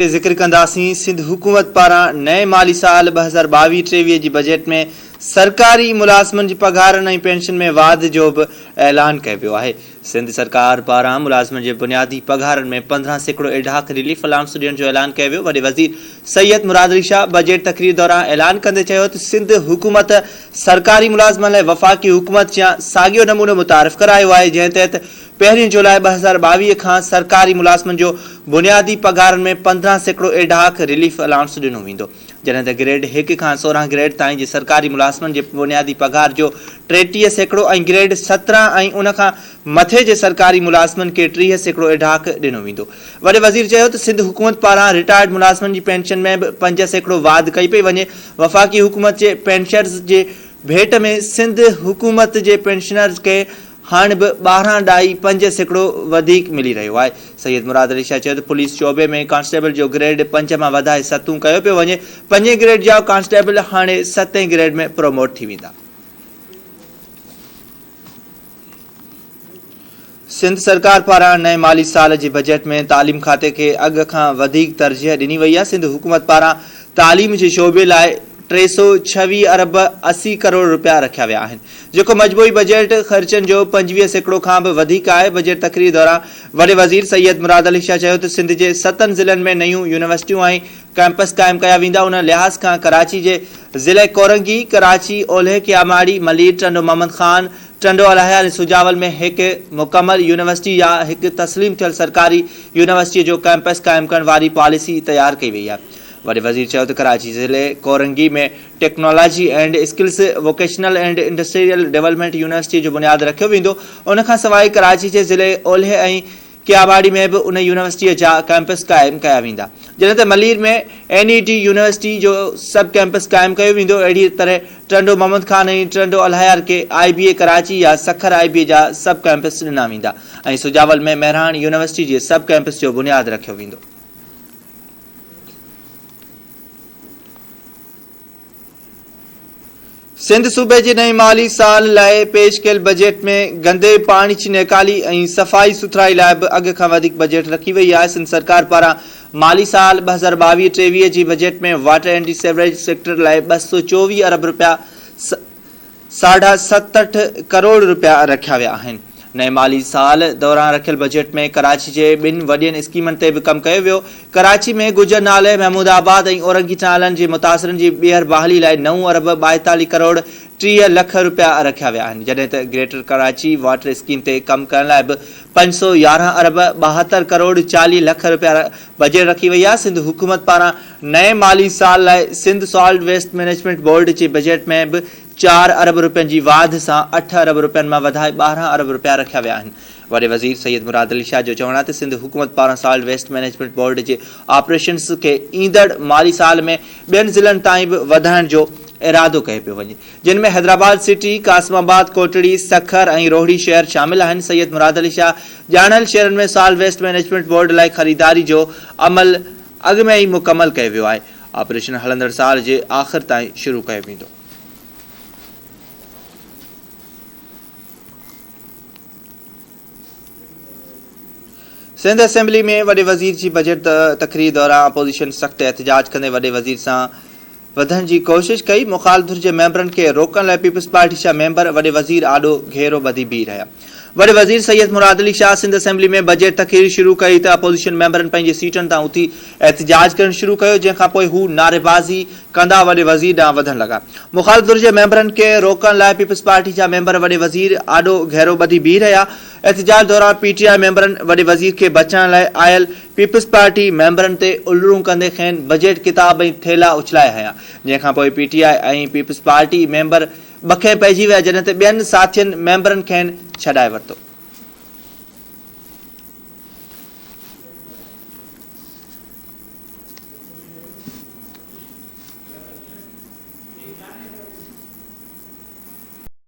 تي ذڪر ڪنداسين، سنڌ حڪومت پاران نئين مالي سال 2022 23 جي بجيٽ ۾ سرڪاري ملازمن جي پگهارن ۽ پينشن ۾ واڌ جو به اعلان ڪيو ويو آهي. سنڌ سرڪار پاران ملازمن جي بنيادي پگهارن ۾ 15% ايڊهاڪ رليف الائونس ڏيڻ جو اعلان ڪيو ويو. وڏي وزير سيد مراد علي شاهه بجيٽ تقرير دوران اعلان ڪندي چيو ته سنڌ حڪومت سرڪاري ملازمن لاء وفاقي حڪومت جيان ساڳيو نمونو متعارف ڪرايو آهي جنهن تحت پهرين جولاء 2022 کان سرڪاري ملازمن جو بنيادي پگهارن ۾ 15% ايڊهاڪ رليف الائونس ڏنو ويندو، جڏهن ته گريڊ هڪ کان 16 گريڊ تائين جي سرڪاري ملازمن جي بنيادي پگهار جو 33% ۽ گريڊ 17 ۽ ان کان مٿي جي سرڪاري ملازمن کي 30% ايڊهاڪ ڏنو ويندو. وڏي وزير چيو ته سنڌ حڪومت پاران رٽائرڊ ملازمن جي پينشن ۾ به 5% واڌ ڪئي پئي وڃي، وفاقي حڪومت جي پينشنرز جي ڀيٽ ۾ سنڌ حڪومت جي پينشنرز کي هاڻ به ٻارهن ڏهائي 5% وڌيڪ ملي رهيو آهي. سيد مراد علي شاهه چيو ته پوليس شعبي ۾ ڪانسٽيبل جو گريڊ پنج مان وڌائي ستون ڪيو پيو وڃي، پنجين گريڊ جا ڪانسٽيبل هاڻي ستين گريڊ ۾ پروموٽ ٿي ويندا. سنڌ سرڪار پاران نئين مالي سال جي بجيٽ ۾ تعليم کاتي کي اڳ کان وڌيڪ ترجيح ڏني وئي آهي، سنڌ حڪومت پاران تعليم جي شعبي لاء 326 ارب 80 ڪروڙ رپيا رکيا ويا آهن، جيڪو مجموعي بجيٽ خرچن جو 25% کان به وڌيڪ آهي، بجيٽ تقرير دوران وڏي وزير سيد مراد علي شاهه چيو ته سنڌ جي ستن ضلعن ۾ نيون يونيورسٽيون ۽ ڪئمپس قائم ڪيا ويندا، ان لحاظ کان ڪراچي جي ضلعي ڪورنگي، ڪراچي، اولهه ڪياماڙي، ملير، ٽنڊو محمد خان، ٽنڊو الهيار ۽ سجاول ۾ هڪ مڪمل يونيورسٽي يا هڪ تسليم ٿيل سرڪاري يونيورسٽيء جو ڪئمپس قائم ڪرڻ واري پاليسي تيار ڪئي وئي آهي. وڏي وزير چيو ته ڪراچي ضلعي Korangi ۾ technology and skills vocational and industrial development يونيورسٽيء جو بنياد رکيو ويندو، ان کانسواء ڪراچي جي ضلعي اولهه ۽ ڪياواڙي ۾ به ان يونيورسٽيء جا ڪئمپس قائم ڪيا ويندا، جڏهن ته ملير ۾ اين اي ٽي يونيورسٽي جو سب ڪئمپس قائم ڪيو ويندو، اهڙيء طرح ٽنڊو محمد خان ۽ ٽنڊو الهيار کي آء بي اي ڪراچي يا سکر آء بي اي جا سب ڪئمپس ڏنا ويندا ۽ سجاول ۾ مهراڻ يونيورسٽي جي سب ڪئمپس جو بنياد رکيو ويندو. سنڌ صوبي جي نئين مالي سال لاء پيش ڪيل بجيٽ ۾ گندي پاڻي جي نيڪالي ۽ صفائي سٿرائي لاء به اڳ کان وڌيڪ بجيٽ رکي وئي آهي. سنڌ سرڪار پاران مالي سال 2022 23 جي budget ۾ water and sewerage sector لاء 224 ارب رپيا ساڍا ستهٺ ڪروڙ رپيا رکيا ويا آهن. نئين مالي سال دوران رکيل بجيٽ ۾ ڪراچي جي ٻن وڏين اسڪيمن تي به ڪم ڪيو ويو. ڪراچي ۾ گجر نالي، محمود آباد ۽ اورنگي نالن جي متاثرن جي ٻيهر بحالي لاء نو ارب 42 ڪروڙ 30 لک رپيا رکيا ويا آهن، جڏهن ته گريٽر ڪراچي واٽر اسڪيم تي ڪم ڪرڻ لاء به 511 ارب 72 ڪروڙ 40 لک رپيا بجيٽ رکي وئي آهي. سنڌ حڪومت پاران نئين مالي سال لاء Sindh solid waste management board جي بجيٽ ۾ به چار ارب رپين جي واڌ سان اٺ ارب رپين مان وڌائي 12 ارب رپيا رکيا ويا آهن. وڏي وزير سيد مراد علي شاهه جو چوڻ آهي ته سنڌ حڪومت پاران سالڊ ويسٽ مئنيجمينٽ بورڊ جي آپريشنز کي ايندڙ مالي سال ۾ ٻين ضلعن تائين به وڌائڻ جو ارادو ڪيو پيو وڃي جن ۾ حيدرآباد سٽي، قاسم آباد، ڪوٽڙي، سکر ۽ روهڙي شهر شامل آهن. سيد مراد علي شاهه ڄاڻايل شهرن ۾ سالڊ ويسٽ مئنيجمينٽ بورڊ لاء خريداري جو عمل اڳ ۾ ئي مڪمل ڪيو ويو آهي. آپريشن هلندڙ سال جي آخر تائين شروع ڪيو ويندو. سنڌ اسيمبلي ۾ وڏي وزير جي بجيٽ تقرير دوران اپوزيشن سخت احتجاج ڪندي وڏي وزير سان وڌڻ جي ڪوشش ڪئي، مخالف ڌر جي ميمبرن کي روڪڻ لاء پيپلز پارٽي جا ميمبر وڏي وزير آڏو گهيرو ٻڌي بيهي رهيا. وڏي وزير سيد مراد علي شاهه سنڌ اسيمبلي ۾ بجيٽ تقرير شروع ڪئي ته اپوزيشن ميمبرن پنهنجي سيٽن تان اٿي احتجاج ڪرڻ شروع ڪيو، جنهن کانپوء هو نعريبازي ڪندا وڏي وزير ڏانهن وڌڻ لڳا. مخالف ڌر جي ميمبرن کي روڪڻ لاء پيپلز پارٽي جا ميمبر وڏي وزير آڏو گهيرو ٻڌي بيهي رهيا. احتجاج دوران پي ٽي آء ميمبرن وڏي وزير کي بچائڻ لاء آيل پيپلز پارٽي ميمبرن تي الرون ڪندي کين بجيٽ ڪتاب ۽ ٿيلها اڇلائي هنيا، جنهن کانپوء P T I ۽ peoples party member ٻکين پئجي ويا، جڏهن ته ٻين ساٿين ميمبرن کين ڇڏائي ورتو.